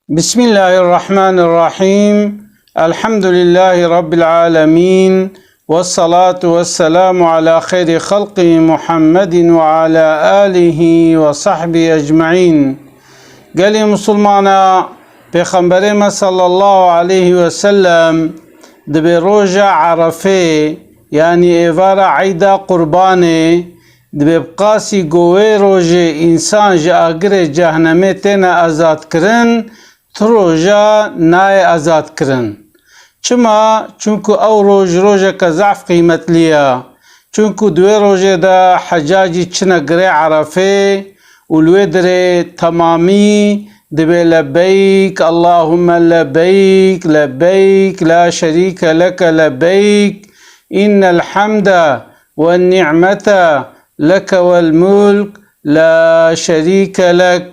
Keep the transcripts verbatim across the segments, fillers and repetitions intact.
Bismillahirrahmanirrahim. Elhamdülillahi Rabbil alemin. Vessalatu vesselamu ala xeyri xalqi Muhammedin ve ala alihi ve sahbihi ecmaîn. Gelê Musulmana, Pêxemberê me sallallahu aleyhi ve sellem dibê roja Erefê, yanî êvara eyda Qurbanê, dibê bi qasî ku wê rojê însan ji agirê cehnemê têne azadkirin, tu roja nayê azadkirin. Çima? Çunku ew roj rojeke zehf qîmetlî ye. Çunku di wê rojê de hecacî çine girê Erefê û li wê dirê temamî dibê lebeyk, Allahumme lebeyk, lebeyk, la şerîke leke lebeyk, innel hemde ve ni'mete leke vel mulk, la şerîke lek.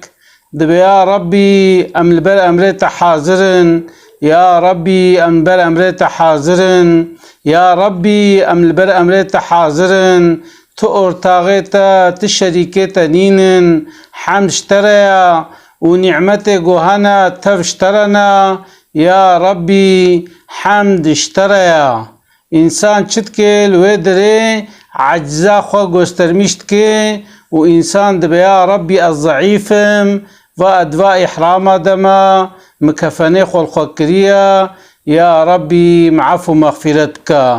Dibê ya Rabbî em li ber emrê te hazir in, ya Rabbî em li ber emrê te hazir in, ya Rabbî em li ber emrê te hazir in, tu ortaxê te, tu şerîkê te nînin, hemd ji te re ya û nîmetê ku hene tev ji te re ne, ya Rabbî hemd ji te re ya. Însan çi dike li wê dirê eciza xwe göstermîş dike û însan dibê ya Rabbî ez zeîf im, va ez di va îhrama de me, min kefenê xwe li xwe kiriye, ya Rabbî min efû mexfîret bike.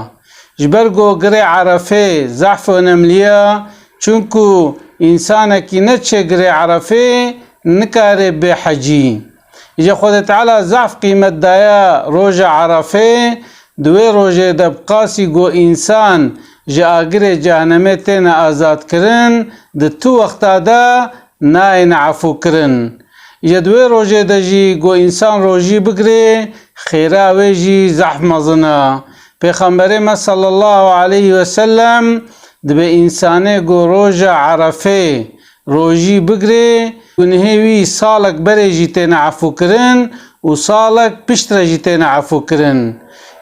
Ji ber ku girê Erefê zehf û önemlî ye, çunku însanekî neçe girê Erefê nikare bê hecî. Îca Xwedê Teala zehf qîmet daye roja Erefê, di wê rojê de bi qasî ku însan ji agirê cehnemê têne azadkirin, di tu wexta de nayêne efûkirin. Îca di wê rojê de jî ku însan rojî bigirê, xêra wê jî zehf mezin e. Pêxemberê me sallallahu aleyhi ve sellem dibê însanê ku roja Erefê rojî bigirê, gunhê wî salek berê jî têne efûkirin û salek piştre jî têne efûkirin.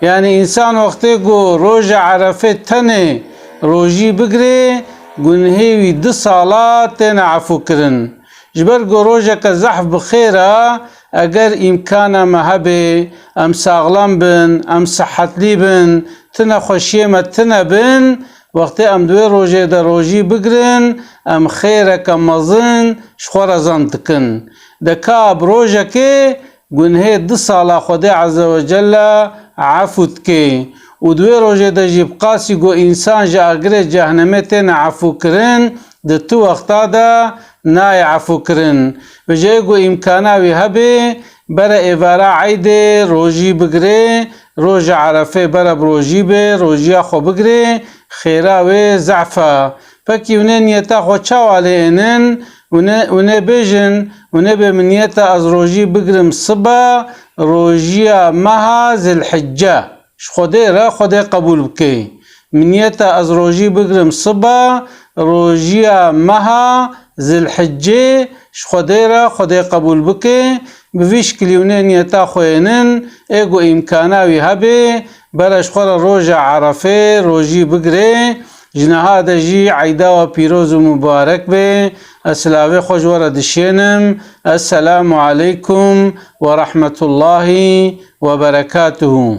Yanî însan wextê ku roja Erefê tenê rojî bigirê, gunhê wî du sala têne efûkirin. Ji ber ku rojeke zehf bi xêr e, eger îmkana me hebe, em saxlem bin, em sihetlî bin, tu nexweşiyê me tune bin, wextê em di wê rojê de rojî bigrin, em xêreke mezin ji xwe re zend dikin. De ka bi rojekê gunhê du sala Xwedê Azze ve Celle efû dike. Û di wê rojê de jî bi qasî ku însan ji agirê cehnemê têne efûkirin, di tu wexta de nayê efûkirin. Vêca ê ku îmkana wî hebe, bere êvara eydê rojî bigirê, roja Erefê bere bi rojî bê, rojiya xwe bigirê, xêra wê zehf e. Pekî hûn ê niyeta xwe çawa lê ênin? Hûn ê, hûn ê bêjin, hûn ê bê min niyeta ez rojî bigrim sibe, rojiya meha Zilhicce. Ji Xwedê re, Xwedê qebûl bike. Min niyeta ez rojî bigrim sibe, rojiya meha Zilhicê, ji Xwedê re, Xwedê qebûl bike. Bi vî şikilî hûn ê niyeta xwe ênin, ê ku îmkana wî hebe, bere ji xwe re roja Erefê rojî bigire. Ji niha de jî eyda we pîroz û mubarek be. Ez silavê xwe ji we re dişênim. Esselamu aleykum ve rahmetullahi ve berekatuhu.